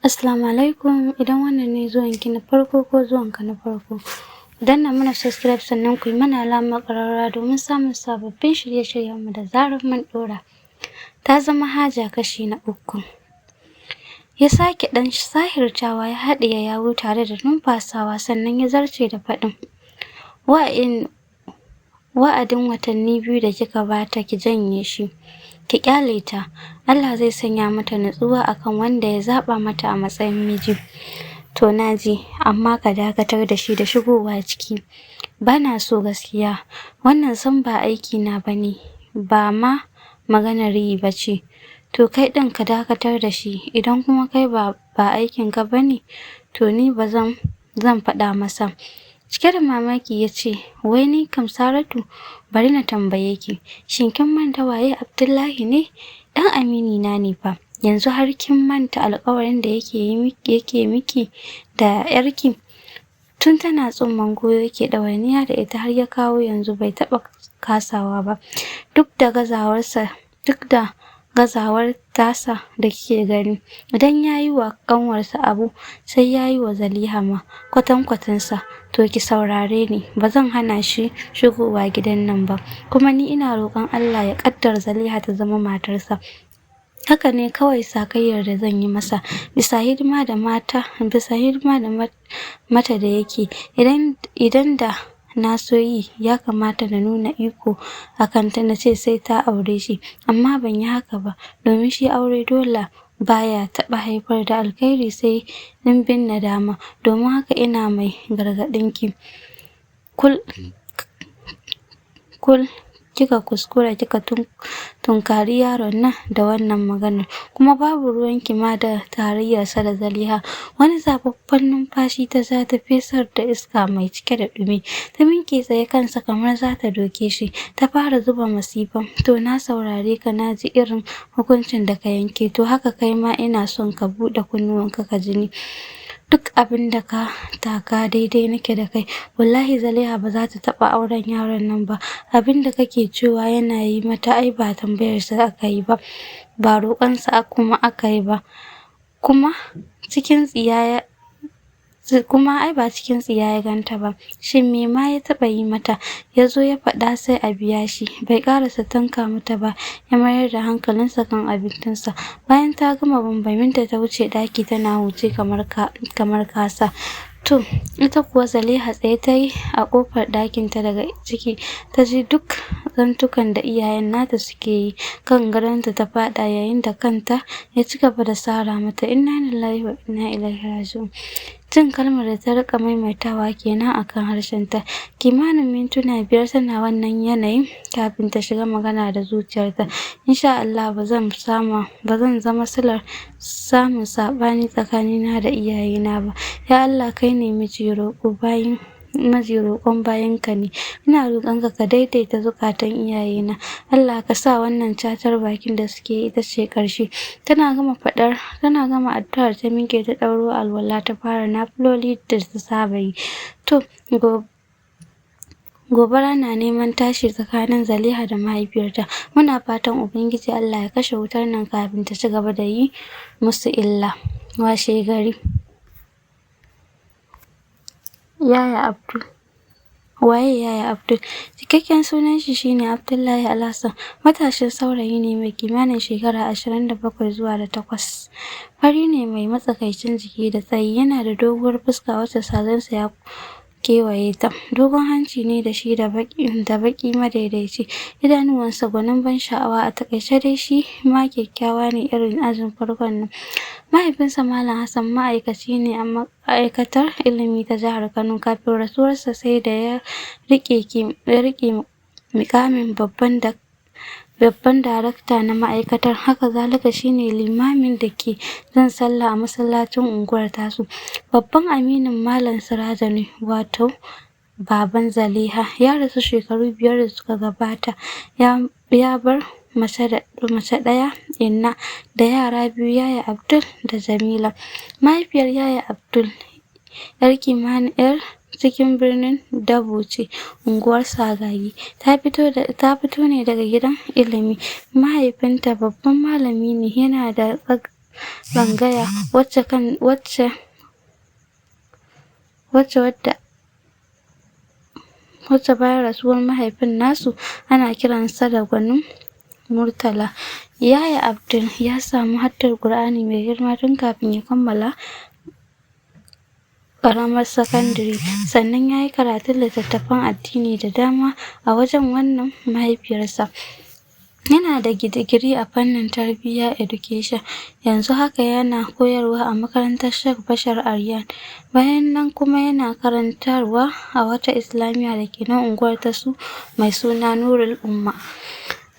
Assalamu alaikum. Idan wannan ne zuwan ki na farko ko zuwan ka na farko, ku danna mana subscribe, sannan ku yi mana alamar ƙararrawa domin samun sababbin shirye-shiryen mu da zarar mun ɗora. Ta zama haja, kashi na uku. Ya sake ɗan sahirtawa, ya haɗiye yawu tare da numfasawa, sannan ya zarce da faɗin: Wa'in wa'adin watanni 2 da kika bata, ki janye shi, ki ƙyale ta. Allah zai sanya mata nutsuwa akan wanda ya zaɓa mata a matsayin miji. To, naji, amma ka dakatar da shi da shigowa ciki. Bana so gaskiya. Wannan sam ba aiki na bane, ba ma maganar yi bace. To, kai ɗin ka dakatar da shi. Idan kuma kai ba aikin ka bane, to ni bazan zan faɗa masa. Cike da mamaki ya ce, "Wai ni kam Saratu, bari na tambaye ki, shin kin manta waye Abdullahi ne? Ɗan amini na ne fa. Yanzu har kin manta alƙawarin da yake yi yake miki da ƴarki? Tun tana tsumman goyo yake ɗawainiya da ita har ya kawo yanzu, bai taɓa kasawa ba, duk da gazawarsa, duk da gazawar tasa da kike gani. Idan ya yi wa ƙanwarsa abu, sai ya yi wa Zaliha ma kwatankwacinsa. To, ki saurare ni, ba zan hana shi shigowa gidan nan ba. Kuma ni ina roƙon Allah ya ƙaddara Zaliha ta zama matarsa. Haka ne kawai sakayyar da zan yi masa bisa hidima da mata da yake. Idan da na so yi, ya kamata na nuna iko a kanta, na ce sai ta aure shi, amma ban yi haka ba, domin shi aure dole baya taɓa haifar da alkhairi sai ɗimbin nadama. Domin haka ina mai gargaɗin ki, kul kul kika kuskura kika tunkari yaron nan da wannan maganar, kuma babu ruwanki ma da tarayyarsa da Zaliha." Wani zafaffen numfashi ta ja, ta fesar da iska mai cike da ɗumi. Ta miƙe tsaye kansa kamar za ta doke shi, ta fara zuba masifa. "To, na saurare ka, na ji irin hukuncin da ka yanke. To, haka kai ma ina son ka buɗe kunnuwanka ka ji ni. Duk abin da ka taka, daidai nake da kai. Wallahi Zaliha ba za ta taɓa auren yaron nan ba. Abin da kake cewa yana yi mata, ai ba tambayar sa aka yi ba, ba roƙonsa kuma aka yi ba. Kuma cikin tsiya kuma ai ba cikin tsiya ya ganta ba. Shin me ma ya taɓa yi mata? Ya zo ya faɗa, sai a biya shi." Bai ƙarasa tanka mata ba, ya mayar da hankalinsa kan abincinsa. Bayan ta gama bambaminta, ta wuce ɗaki tana huci kamar kasa. To, ita kuwa Zaliha tsaye ta yi a ƙofar ɗakinta. Daga ciki ta ji duk zantukan da iyayen nata suke yi. Kan gadonta ta faɗa, yayin da kanta ya ci gaba da sara mata. "Inna lillahi wa inna ilaihi raji'un." Jin kalmar da ta riƙa maimaitawa kenan akan harshenta. Kimanin mintuna 5 tana wannan yanayin kafin ta shiga magana da zuciyarta. "Insha Allah ba zan zama silar samun saɓani tsakanina da iyayena ba. Ya Allah, kai ne miji roƙo bayin maji roƙon bayinka ne. Ina roƙonka ka daidaita zukatan iyayena. Allah ka sa wannan cacar bakin da suke yi ita ce ƙarshe." Tana gama faɗar, tana gama addu'ar, ta miƙe ta ɗauro alwala, ta fara nafiloli da ta saba yi. To, gobara na neman tashi tsakanin Zaliha da mahaifiyarta. Muna fatan Ubangiji Allah ya kashe wutar nan kafin ta ci gaba da yi musu illa. Washe gari. Yaya Abdul. Waye Yaya Abdul? Cikakken sunan shi shine Abdullahi Alhassan. Matashin saurayi ne mai kimanin shekara 27 zuwa da 8. Fari ne mai matsakaicin jiki da tsayi, yana da doguwar fuska wacce sajensa ya kewaye ta. Dogon hanci ne da shi da baki madaidaici. Idanuwansa gwanin ban sha'awa. A taƙaice dai, shi ma kyakkyawa ne irin ajin farkon nan. Mahaifinsa Malam Hassan ma'aikaci ne a ma'aikatar ilimi ta jihar Kano. Kafin rasuwarsa sai da ya riƙe muƙamin babban darakta na ma'aikatar. Haka zalika shine limamin da ke jan sallah a masallacin unguwar tasu. Babban aminin Malam Sirajo ne, wato baban Zaliha. Ya rasu shekaru 5 da suka gabata. Ya bar mace ɗaya, inna, da yara biyu, Yaya Abdul da Jamila. Mahaifiyar Yaya Abdul yar kimanin yar cikin birnin Dabo ce, unguwar Sagagi. Ta fito ne daga gidan ilimi. Mahaifinta babban malami ne, yana da Tsangaya wacce kan wacce wacce wadda wacce bayan rasuwar mahaifin nasu ana kiransa da Gwanin Murtala. Yaya Abdul ya samu haddar Ƙur'ani mai girma tun kafin ya kammala ƙaramar sakandire sannan ya yi karatun littattafan addini da dama a wajen wannan mahaifiyarsa. Yana da digiri a fannin tarbiyya education yanzu haka yana koyarwa a makarantar Sheikh Bashar Aryan. Bayan nan kuma yana karantarwa a wata islamiyya da ke nan unguwar tasu mai suna Nurul Umma.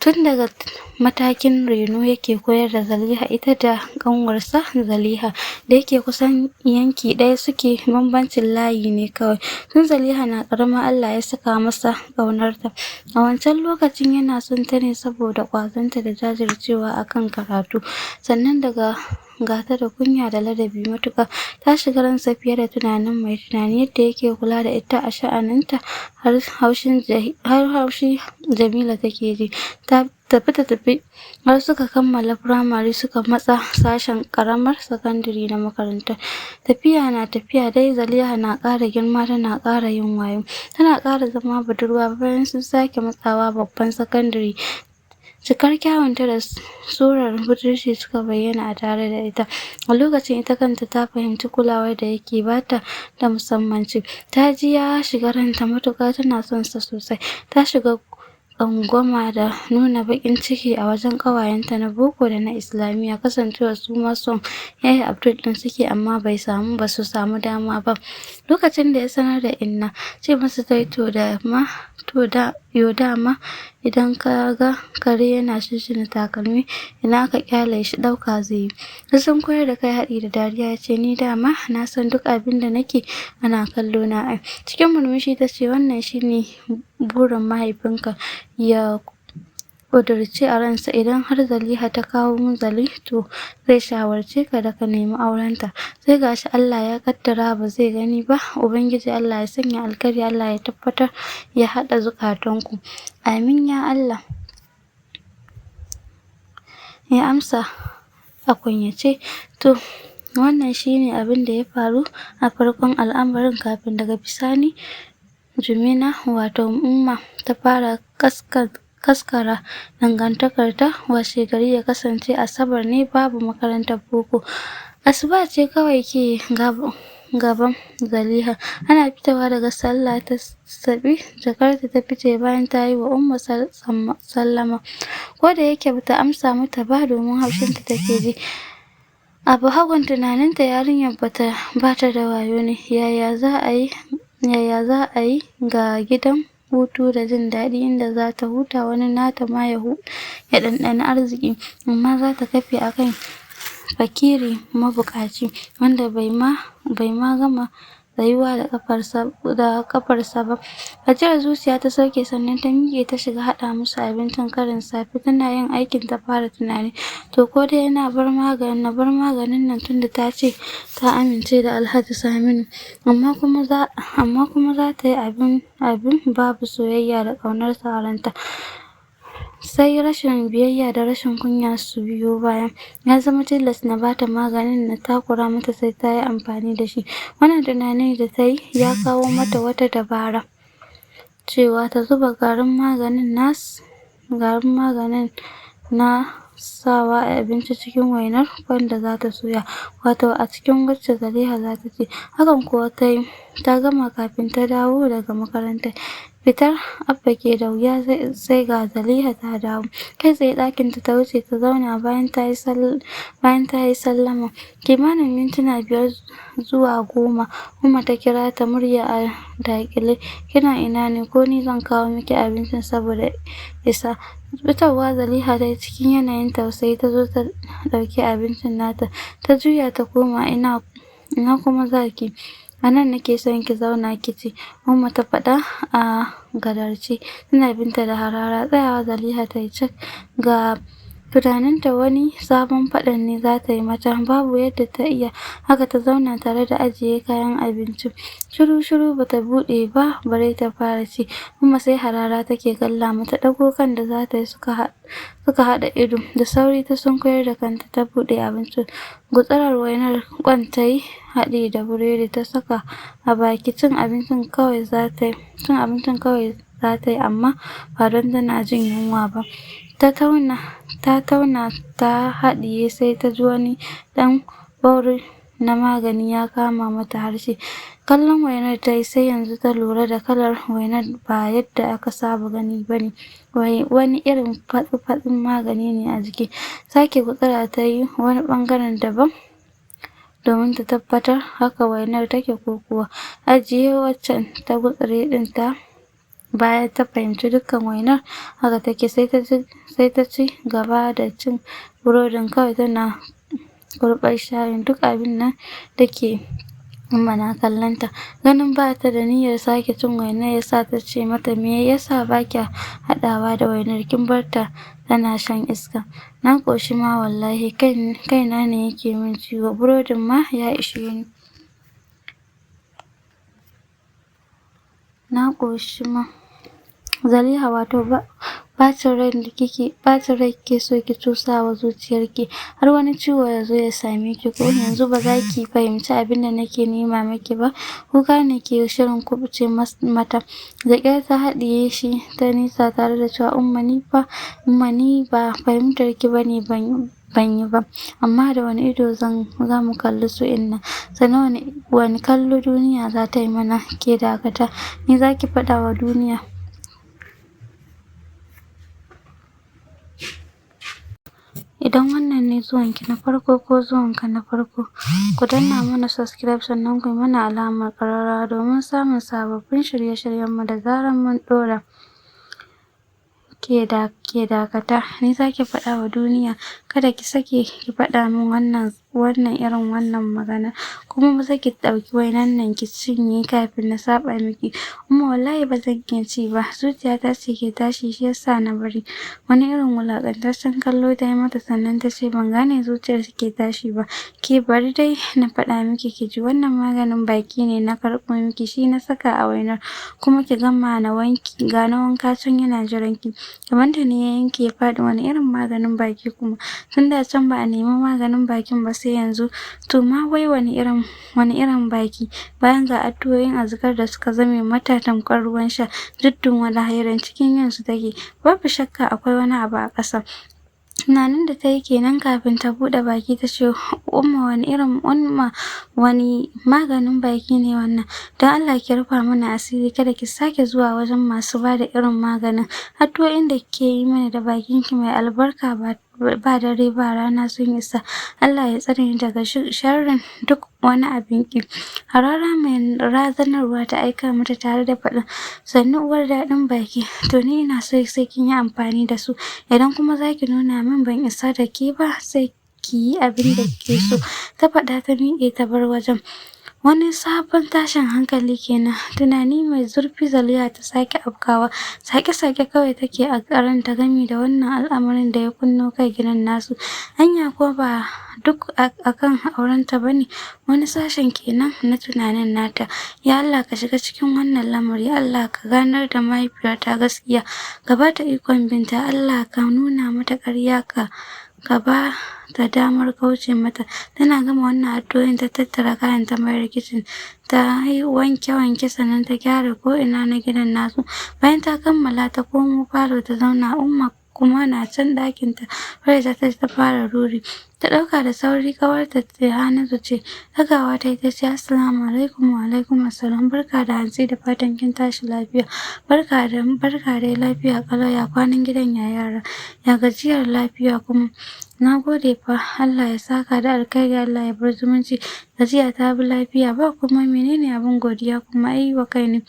Tun daga matakin reno yake koyar da Zaliha ita da ƙanwarsa Zaliha da yake kusan yanki ɗaya suke bambancin layi ne kawai. Tun Zaliha na ƙarama Allah ya saka masa ƙaunarta. A wancan lokacin yana son ta ne saboda ƙwazonta da jajircewa a kan karatu. Sannan daga gata da kunya da ladabi matuƙa. Ta shiga ransa fiye da tunanin mai tunani yadda yake kula da ita a sha'aninta har haushin har haushi Jamila take ji. Ta tafi ta tafi har suka kammala firamare suka matsa sashen ƙaramar sakandare na makarantar. Tafiya na tafiya dai Zaliha na ƙara girma tana ƙara yin wayo. Tana ƙara zama budurwa bayan sun sake matsawa babban sakandare. Cikar kyawunta da surar budurci suka bayyana a tare da ita. A lokacin ita kanta ta fahimci kulawar da yake bata ta musamman ce. Ta ji ya shiga ranta matuƙa tana son sa sosai. Ta shiga tsangwama da nuna baƙin ciki a wajen ƙawayenta na boko da na islamiyya kasancewar su ma son Yaya Abdul ɗin suke amma bai samu basu samu dama ba. Lokacin da ya sanar da Inna ce masa tayi to da ma to da yo dama idan ka ga kare yana shinshina takalmi idan aka ƙyale shi ɗauka zai yi. Ta sunkuyar da kai haɗi da dariya ya ce ni dama na san duk abin da nake ana kallo na ai. Cikin murmushi ta ce wannan shine burin mahaifinka ya ƙudurce a ransa idan har Zaliha ta kawo munzali to zai shawarce ka da ka nemi aurenta. Sai gashi Allah ya ƙaddara ba zai gani ba. Ubangiji Allah ya sanya alkhairi Allah ya tabbatar ya haɗa zukatanku. Amin ya Allah. Ya amsa a kunyace. To wannan shine abin da ya faru a farkon al'amarin kafin daga bisani Jumina wato Umma ta fara kaskara dangantakarta washegari ya kasance Asabar ne babu makarantar boko. Asuba ce kawai ke gaban Zaliha. Ana fitowa daga sallah ta saɓi jakarta ta fice bayan ta yi wa Umma sallama. Ko da yake bata amsa mata ba domin haushinta take ji. A bahagon tunaninta yarinyar bata bata da wayo ne. Yaya za a yi yaya za a yi ga gidan hutu da jin daɗi inda za ta huta wani nata ma ya ya ɗanɗani arziki amma za ta kafe a kan fakiri mabuƙaci wanda bai ma bai ma gama tsayuwa da ƙafarsa da ƙafarsa ba. Ajiyar zuciya ta sauke sannan ta miƙe ta shiga haɗa musu abincin karin safe tana yin aikin ta fara tunani to ko dai na bar maganin na bar maganin nan tunda ta ce ta amince da Alhaji Saminu amma kuma za amma kuma za ta yi abin abin babu soyayya da ƙaunarsa a ranta. Sai rashin biyayya da rashin kunya su biyo baya. Ya zama tilas na bata maganin na takura mata sai ta yi amfani da shi. Wannan tunanin da ta yi ya kawo mata wata dabara cewa ta zuba garin maganin nas garin maganin na sawa a abinci cikin wainar wanda za ta soya wato a cikin wacce Zaliha za ta ci. Hakan kuwa ta yi ta gama kafin ta dawo daga makaranta. Fitar Abba ke da wuya sai ga Zaliha ta dawo. Kai tsaye ɗakinta ta wuce ta zauna bayan ta yi bayan ta yi sallama. Kimanin mintuna 5 zuwa 10 Umma ta kira ta murya a daƙile. Kina ina ne ko ni zan kawo miki abincin saboda isa. Fitowa Zaliha tayi cikin yanayin tausayi ta zo ta ɗauki abincin nata. Ta juya ta koma ina ina kuma zaki? A nan nake son ki zauna ki ci. Umma ta faɗa a gadarce. Tana binta da harara. Tsayawa Zaliha tayi cak ga Tunaninta wani sabon faɗan ne zata yi mata, babu yadda ta iya haka ta zauna tare da ajiye kayan abincin. Shiru-shiru bata buɗe ba bare ta fara ci. Umma sai harara take galla mata, ɗago kan da zata yi suka suka haɗa ido. Da sauri ta sunkuyar da kanta ta buɗe abincin. Gutsurar wainar ƙwan tayi haɗi da buredi ta saka a baki. Cin abincin kawai zata yi cin abincin kawai zata yi amma ba don tana jin yunwa ba. Ta tauna ta tauna ta haɗiye sai ta ji wani ɗan ɓauri na magani ya kama mata harshe. Kallon wainar tayi sai yanzu ta lura da kalar wainar ba yadda aka saba gani bane. Wani irin fatsi-fatsin magani ne a jiki. Sake gutsura tayi wani ɓangaren daban domin ta tabbatar haka wainar take ko kuwa. Ajiye waccan ta gutsire ɗin ta baya ta fahimci dukkan wainar haka take sai ta sai ta ci gaba da cin burodin kawai tana kurɓar shayin duk abin nan take Umma na kallon ta. Ganin bata da niyyar sake cin wainar yasa ta ce mata me yasa ba kya haɗawa da wainar kin barta tana shan iska. Na ƙoshi ma wallahi kaina ne yake min ciwo burodin ma ya ishe ni. Na ƙoshi ma. Zaliha wato ba ɓacin ran da kike ɓacin rai kike so ki cusa wa zuciyarki har wani ciwo ya zo ya same ki ko yanzu ba za ki fahimci abin da nake nema miki ba. Kuka ne ke shirin kuɓuce mata. Da ƙyar ta haɗiye shi ta nisa tare da cewa Umma ni fa Umma ni ba fahimtar ki bane ban ban yi ba. Amma da wane ido zan zamu kalli su inna? Sannan wane wane kallo duniya za ta yi mana? Ke dakata ni za ki faɗa wa duniya. Idan wannan ne zuwanki na farko ko zuwanka na farko, ku danna mana subscribe sannan ku yi mana alamar ƙararrawa domin samun sababbin shirye-shiryenmu da zarar mun ɗora. Ke da ke dakata ni zaki faɗa wa duniya kada ki sake ki faɗa min wannan wannan irin wannan magana kuma maza ki ɗauki wainar nan ki cinye kafin na saɓa miki. Umma wallahi ba zan iya ci ba zuciyata ce ke tashi shi yasa na bari. Wani irin wulaƙantaccen kallo ta yi mata sannan ta ce ban gane zuciyar ki ke tashi ba. Ke bari dai na faɗa miki ki ji wannan maganin baki ne na karɓo miki shi na saka a wainar kuma ki gama na wanki ga na wanka can yana jiran ki. Gabanta ne ya yanke ya faɗi wani irin maganin baki kuma tun da can ba a nemi maganin bakin ba sai yanzu. To ma wai wani irin wani irin baki bayan ga addu'o'in azkar da suka zame mata tamkar ruwan sha jiddin wani hairan cikin yin su take. Babu shakka akwai wani abu a ƙasa. Tunanin da tayi kenan kafin ta buɗe baki ta ce Umma wani irin Umma wani maganin baki ne wannan? Don Allah ki rufa mana asiri kada ki sake zuwa wajen masu bada irin maganin. Addu'o'in da kike yi mana da bakin ki mai albarka ba ba dare ba rana sun isa. Allah ya tsare ni daga sharrin duk wani abin ƙi. Harara mai razanarwa ta aika mata tare da faɗin sannu uwar daɗin baki to ni ina so sai kin yi amfani da su. Idan kuma zaki nuna min ban isa da ke ba sai ki yi abin da kike so. Ta faɗa ta miƙe ta bar wajen. Wani sabon tashin hankali kenan. Tunani mai zurfi Zaliha ta sake afkawa. Sake-sake kawai take a ranta gami da wannan al'amarin da ya kunno kai gidan nasu. Anya ko ba duk akan aurenta bane? Wani sashen kenan na tunanin nata. Ya Allah ka shiga cikin wannan lamari, Allah ka ganar da mahaifiyata gaskiya, ka bata ikon binta, Allah ka nuna mata ƙarya ka ka ba ta damar kauce mata. Tana gama wannan addu'o'in ta tattara kayan ta mayar kicin ta yi wanke-wanke sannan ta gyara ko'ina na gidan nasu. Bayan ta kammala ta komo falo ta zauna Umma kuma na can ɗakin ta Farida ta ta fara ruri. Ta ɗauka da sauri ƙawarta Rihanatu ce. Ɗagawa ta yi ta ce Assalamu alaikum wa alaikum assalam barka da hantsi da fatan kin tashi lafiya. Barka da barka dai lafiya ƙalau ya kwanan gidan ya yara ya gajiyar lafiya kuma. Na gode fa Allah ya saka da alkhairi Allah ya bar zumunci. Gajiya ta bi lafiya ba kuma menene abin godiya kuma ai wa kai ne.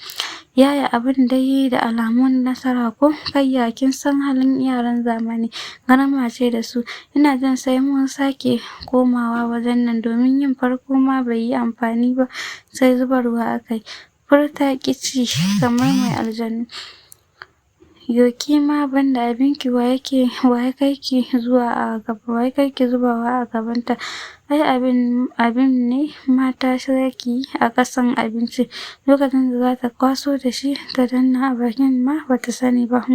Yaya abin dai da alamun nasara ko kayya kin san halin yaran zamani garma ce da su. Ina jin sai mun sake komawa wajen nan domin yin farko ma bai yi amfani ba sai zubarwa aka yi. Fur ta ƙi ci kamar mai aljanu. Yo ke ma banda abinki wa yake wa ya kai ki zuwa a gaba wa ya kai ki zubawa a gabanta? Ai abin abin ne mata ki a ƙasan abinci. Lokacin da za ta kwaso da shi ta danna a bakin ma ba ta sani ba.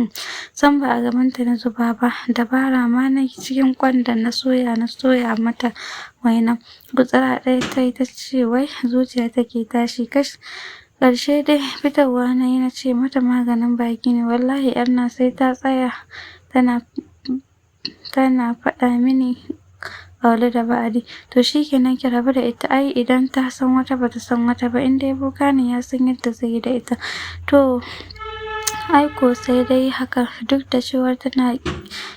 Sam ba a gabanta na zuba ba. Dabara ma na cikin ƙwan da na soya na soya mata waina. Gutsira ɗaya ta yi ta ce wai zuciya take tashi kash. Ƙarshe dai fitowa na yi na ce mata maganin baki ne. Wallahi ƴar nan sai ta tsaya tana tana faɗa mini ƙauli da ba'adi. To shikenan ki rabu da ita ai idan ta san wata bata san wata ba in dai boka ne ya san yadda zai yi da ita. To ai ko sai dai haka duk da cewar tana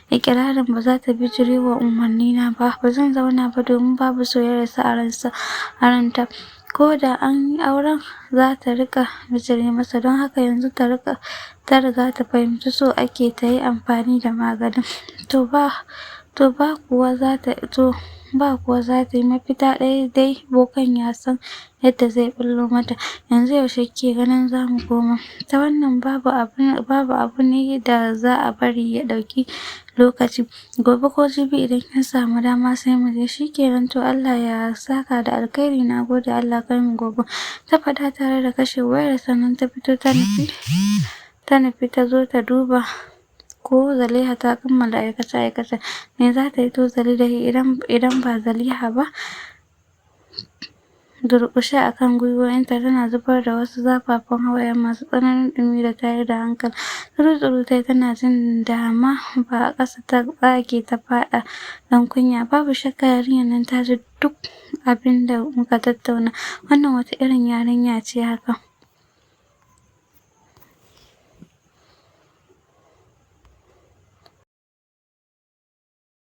iƙirarin ba za ta bijire wa umarnina ba, ba zan zauna ba domin babu soyayyarsa a ransa a ranta. Ko da an yi auren za ta riƙa bijire masa don haka yanzu ta riƙa ta riga ta fahimci so ake ta yi amfani da maganin. To ba to ba kuwa za ta to ba kuwa za ta yi mafita ɗaya dai bokan ya san yadda zai ɓullo mata. Yanzu yaushe kike ganin za mu koma? Ta wannan babu abu babu abu ne da za a bari ya ɗauki lokaci. Gobe ko jibi idan kin samu dama sai mu je. Shikenan to Allah ya saka da alkhairi na gode Allah kai mu gobe. Ta faɗa tare da kashe wayar sannan ta fito ta nufi ta nufi ta zo ta duba ko Zaliha ta kammala aikace-aikace. Me za ta yi tozali da shi idan idan ba Zaliha ba? Durƙushe a kan gwiwowinta tana zubar da wasu zafafan hawaye masu tsananin ɗumi da tayar da hankali. Tsuru-tsuru tayi tana jin dama ba a ƙasa ta tsage ta faɗa don kunya. Babu shakka yarinyar nan ta ji duk abin da muka tattauna. Wannan wata irin yarinya ce haka?